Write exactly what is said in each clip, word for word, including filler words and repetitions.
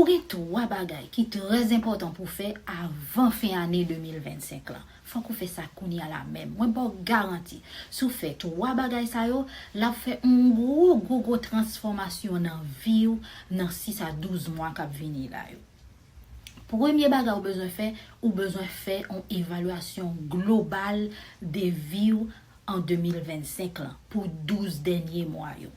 Ou gen twa bagay ki trè enpòtan pou w fè avan fen ane de mil vennsenk lan. Fòk ou fè sa kounye a la menm. Mwen ba w garanti, si w fè twa bagay sa yo, l ap fè yon gwo, gwo, gwo transfòmasyon nan vi w nan sis a douz mwa k ap vini la yo. Premye bagay ou bezwen fè, ou bezwen fè yon evalyasyon global de vi w an de mil vennsenk lan pou douz dènye mwa yo.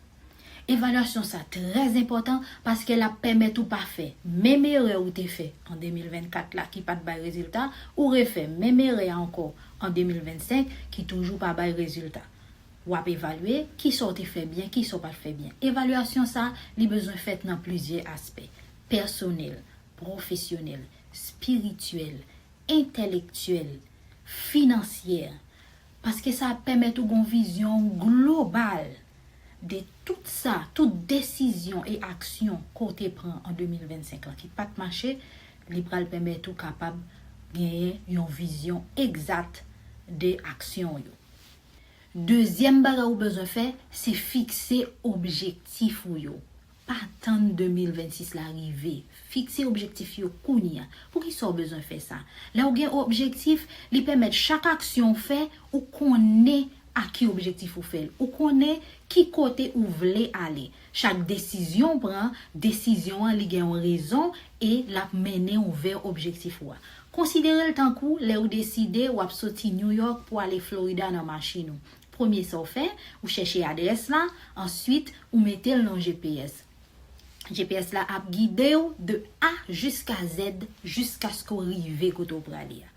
Evalyasyon sa trè enpòtan paske l ap pèmèt ou pa fè menm erè ou te fè an de mil vennkat la ki pa t bay rezilta, ou refè menm erè a ankò an de mil vennsenk ki toujou pa bay rezilta. W ap evalye kisa w te fè byen, kisa w pa t fè byen. Evalyasyon sa, li bezwen fèt nan plizyè aspè: pèsonèl, pwofesyonèl, espirityèl, entèlektyèl, finansyè, paske sa ap pèmèt ou gon vizyon global de tout sa, tout desizyon e aksyon ke w te pran an de mil vennsenk lan ki pa t mache, li pral pèmèt ou kapab genyen yon vizyon egzat de aksyon w yo. Dezyèm bagay ou bezwen fè, se fikse objektif ou yo. Pa tann de mil vennsis la rive. Fikse objektif yo kounye a. Poukisa w bezwen fè sa? Lè w gen objektif, li pèmèt chak aksyon w fè, ou konnen a ki objektif ou fè l. Ou konnen ki kote ou vle ale. Chak desizyon w pran, desizyon an li gen yon rezon e l ap mennen w vè objektif ou a. Konsidere l tankou lè w deside w ap soti New York pou ale Florida nan machin ou. Premye sa w fè, ou chèche adrès la, answit ou mete l nan G P S. G P S la ap gide w de A jiska Z jiskaske w rive kote w prale a.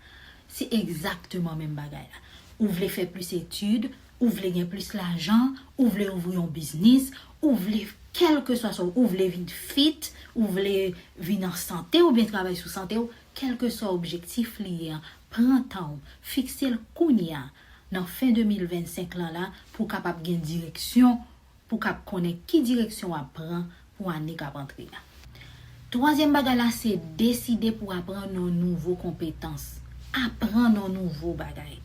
Se egzakteman menm bagay la. Ou vle fè plis etid, ou vle gen plis lajan, ou vle ouvri yon biznis, ou vle, kèlkeswa sa, ou vle vin fit, ou vle vin an sante oubyen travay sou sante w, kèlkeswa objektif li ye an, pran tan w, fikse l kounye a, nan fen de mil vennsenk lan la, pou w kapab gen direksyon, pou w kab konnen ki direksyon w ap pran pou ane k ap antre a. Twazyèm bagay la, se deside pou w aprann yon nouvo konpetans. Aprann yon nouvo bagay.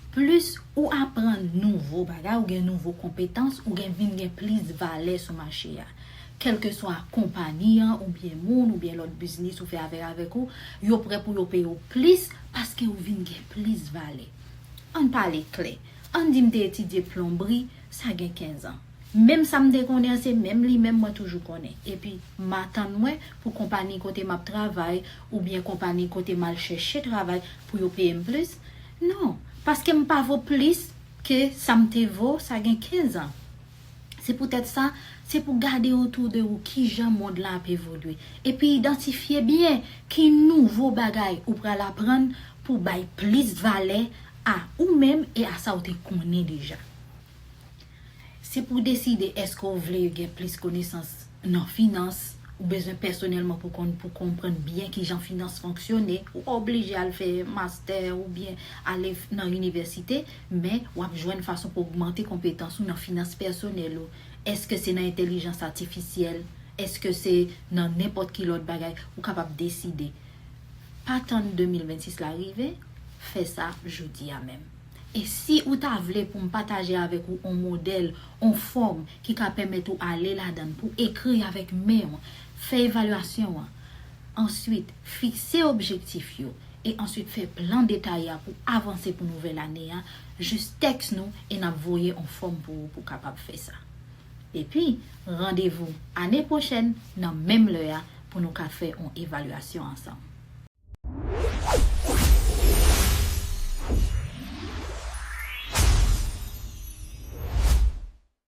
Plis ou aprann nouvo bagay, ou gen nouvo konpetans, ou gen vin gen plis valè sou mache a. Kèlkeswa konpayi an, oubyen moun, oubyen lòt biznis ou fè avèk, avèk ou, yo prè pou yo peye w plis paske ou vin gen plis valè. Ann pale klè. Ann di m te etidye plonbri, sa gen kenz an. Menm sa m te konnen an, se menm li menm mwen toujou konnen. Epi, m atann mwen pou konpayi kote m ap travay, oubyen konpayi kote m al chèche travay, pou yo peye m plis? Non, paske m pa vo plis ke sa m te vo, sa gen kenz an. Se poutèt sa, se pou gade otou de ou kijan mond lan ap evolye. Epi idantifye byen ki nouvo bagay ou pral aprann pou bay plis valè a ou menm e a sa w te konnen deja. Se pou deside èske w vle gen plis konesans nan finans, ou bezwen pèsonèlman pou konn, pou konprann byen kijan finans fonksyone, ou pa oblije al fè mastè oubyen ale f-, nan inivèsite, men w ap jwenn fason pou ogmante konpetans ou nan finans pèsonèl ou. Èske se nan entèlijans atifisyèl? Èske se nan nenpòt ki lòt bagay? Ou kapab deside. Pa tann de mil vennsis la rive, fè sa jodi a menm. E si ou ta vle pou m pataje avèk ou on modèl, on fòm ki ka pèmèt ou ale ladan l pou ekri avèk men w, fè evalyasyon an. Answit, fikse objektif yo e answit fè plan detaye a pou avanse pou nouvèl ane a, jis tèks nou e n ap voye on fòm pou ou pou w kapab fè sa. Epi, randevou ane pwochèn nan menm lè a pou nou ka fè on evalyasyon ansanm.